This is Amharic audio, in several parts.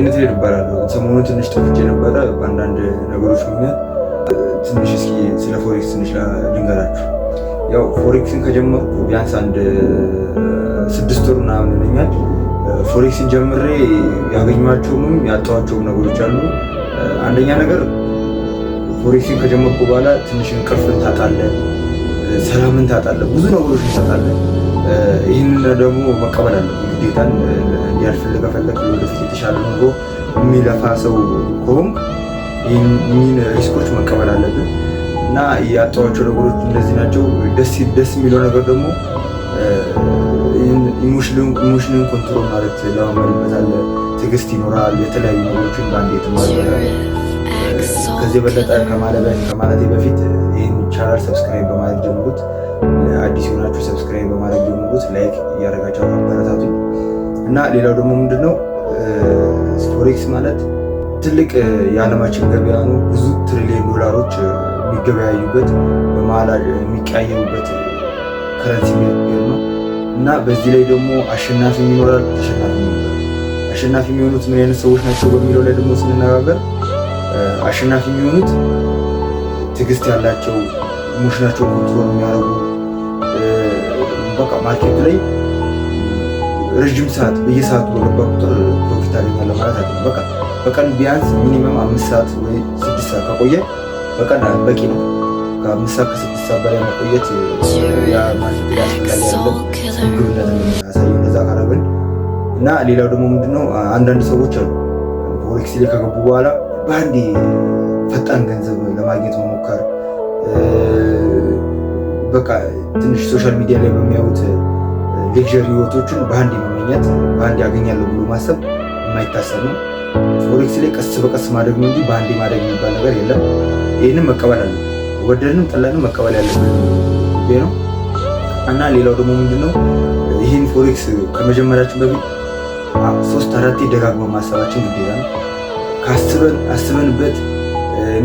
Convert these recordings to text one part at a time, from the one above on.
ኤንትሬድ እባላለሁ። ሰሞኑን ትንሽ ጠፍቼ ነበረ በአንዳንድ ነገሮች ምክንያት። ትንሽ እስኪ ስለ forex ትንሽ ልንገራችሁ። ያው forex ን ከጀመርኩ ቢያንስ አንድ 6 ወር ምናምን ይሆነኛል። Forex ን ጀምሬ ያገኘኋቸውም ያጣኋቸውም ነገሮች አሉ። አንደኛ ነገር forex ን ከጀመርኩ በኋላ ትንሽ እንቅልፍን ታጣለህ፣ ሰላምን ታጣለህ፣ ብዙ ነገሮችን ታጣለህ። ይህንን ደግሞ መቀበል አለብህ ግዴታን። እንዲያልፍልህ ከፈለክ፣ ወደፊት የተሻለ ኑሮ የሚለፋ ሰው ከሆንክ ይህን risk ኦች መቀበል አለብን። እና ያጣኋቸው ነገሮች እነዚህ ናቸው። ደስ ደስ የሚለው ነገር ደግሞ emotion ን control ማለት ትለማመድበታለህ፣ ትዕግስት ይኖራል። የተለያዩ ነገሮችን በአንድ ትማርበታለህ። ከዚህ የበለጠ ከማለቴ በፊት ይህን channel subscribe በማድረግ ጀምሩት። አዲስ የሆናችሁ subscribe በማድረግ ጀምሩት። Like እያደረጋችሁ አበረታቱኝ። እና ሌላው ደግሞ ምንድነው፣ forex ማለት ትልቅ የዓለማችን ገበያ ነው። ብዙ ትሪሊየን ዶላሮች የሚገበያዩበት፣ በመሀል የሚቀያየሩበት currency ነው። እና በዚህ ላይ ደግሞ አሸናፊ ይኖራል፣ ተሸናፊ ይኖራል። አሸናፊ የሚሆኑት ምን አይነት ሰዎች ናቸው በሚለው ላይ ደግሞ ስንነጋገር፣ አሸናፊ የሚሆኑት ትዕግስት ያላቸው፣ emotion ኣቸውን control የሚያደርጉ፣ በቃ market ኡ ላይ ረዥም ሰዓት በየሰዓቱ በገባ ቁጥር profit አገኛለሁ ማለት አይደለም። በቃ በቀን ቢያንስ minimum 5 ሰዓት ወይ 6 ሰዓት ከቆየ በቀን በቂ ነው። ከ5 ሰዓት ከ6 ሰዓት በላይ መቆየት ያ market ላይ አስፈላጊ አይደለም። ግብነት የሚያሳየው እንደዛ ካረግን። እና ሌላው ደግሞ ምንድነው፣ አንዳንድ ሰዎች አሉ፣ forex ላይ ከገቡ በኋላ በአንዴ ፈጣን ገንዘብ ለማግኘት መሞከር፣ በቃ ትንሽ social media ላይ በሚያዩት luxury ህይወቶችን በአንድ መመኘት፣ በአንድ ያገኛለሁ ብሎ ማሰብ የማይታሰብ ነው። Forex ላይ ቀስ በቀስ ማደግ ነው እንጂ በአንዴ ማደግ የሚባል ነገር የለም። ይህንም መቀበል አለ፣ ወደድንም ጠላንም መቀበል ያለብን ጉዳይ ነው። እና ሌላው ደግሞ ምንድነው፣ ይህን forex ከመጀመሪያችን በፊት ሶስት አራቴ ደጋግሞ ማሰባችን ግዴታ ነው። ካስበን አስበንበት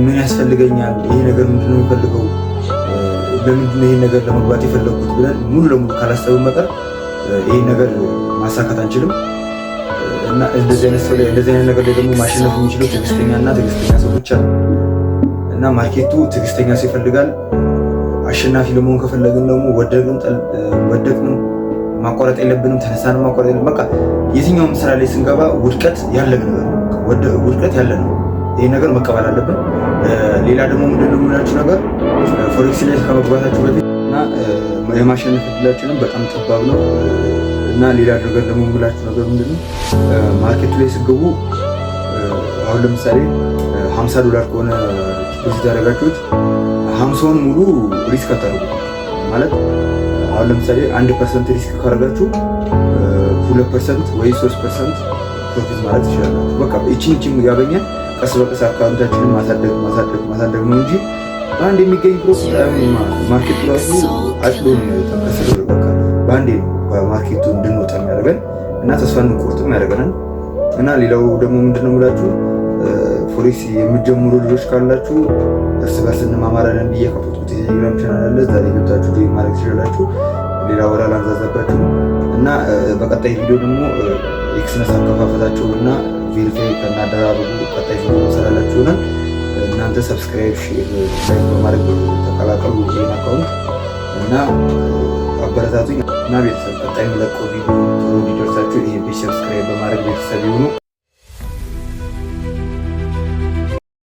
ምን ያስፈልገኛል፣ ይሄ ነገር ምንድነው የሚፈልገው፣ ለምንድነው ይሄን ነገር ለመግባት የፈለግኩት ብለን ሙሉ ለሙሉ ካላሰብን በቀር ይሄን ነገር ማሳካት አንችልም። እና እንደዚህ አይነት ሰው ላይ፣ እንደዚህ አይነት ነገር ላይ ደግሞ ማሸነፍ የሚችለው ትዕግስተኛ እና ትዕግስተኛ ሰው ብቻ ነው። እና market ኡ ትዕግስተኛ ሰው ይፈልጋል። አሸናፊ ለመሆን ከፈለግን ደግሞ ወደቅንም ማቋረጥ የለብንም፣ ተነሳንም ማቋረጥ የለብንም። በቃ የትኛውም ስራ ላይ ስንገባ ውድቀት ያለ ነገር ነው። ውድቀት ያለ ነው። ይህ ነገር መቀበል አለብን። ሌላ ደግሞ ምንድን ነው የምላችሁ ነገር፣ forex ላይ ከመግባታችሁ በፊት እና የማሸነፍ እድላችንም በጣም ጠባብ ነው። እና ሌላ ነገር ደግሞ የምላችሁ ነገር ምንድነው፣ market ኡ ላይ ስትገቡ አሁን ለምሳሌ 50 ዶላር ከሆነ deposit ያደረጋችሁት 50ውን ሙሉ risk አታደርጉ። ማለት አሁን ለምሳሌ 1% risk ካደረጋችሁ 2% ወይ 3% profit ማለት ትችላላችሁ። በቃ ይችን ይችን ያገኘን ቀስ በቀስ account ኣችንን ማሳደግ ማሳደግ ማሳደግ ነው እንጂ በአንድ የሚገኝ profit market ኡ ራሱ አጭዶ ነው የሚያወጣው። ከስር በቃ በአንዴ ነው market ኡ እንድንወጣ የሚያደርገን እና ተስፋ እንድንቆርጥም ያደርገናል። እና ሌላው ደግሞ ምንድነው የምላችሁ፣ forex የምትጀምሩ ልጆች ካላችሁ እርስ በርስ እንማማራለን ብዬ ከፈትኩት የቴሌግራም ቻናል አለ። እዛ ላይ ገብታችሁ join ማድረግ ትችላላችሁ። ሌላ ወራ ላንዛዛባችሁ። እና በቀጣይ ቪዲዮ ደግሞ Exness አከፋፈታቸው እና verify ከናደራረጉ ቀጣይ ቪዲዮ መሰራላችሁ ይሆናል። እናንተ subscribe፣ share፣ like በማድረግ ተቀላቀሉ ይህን account እና አበረታቱኝ። እና ቤተሰብ፣ ቀጣይ የምለቀው ቪዲዮ ቶሎ እንዲደርሳችሁ ይሄ page subscribe በማድረግ ቤተሰብ ይሁኑ።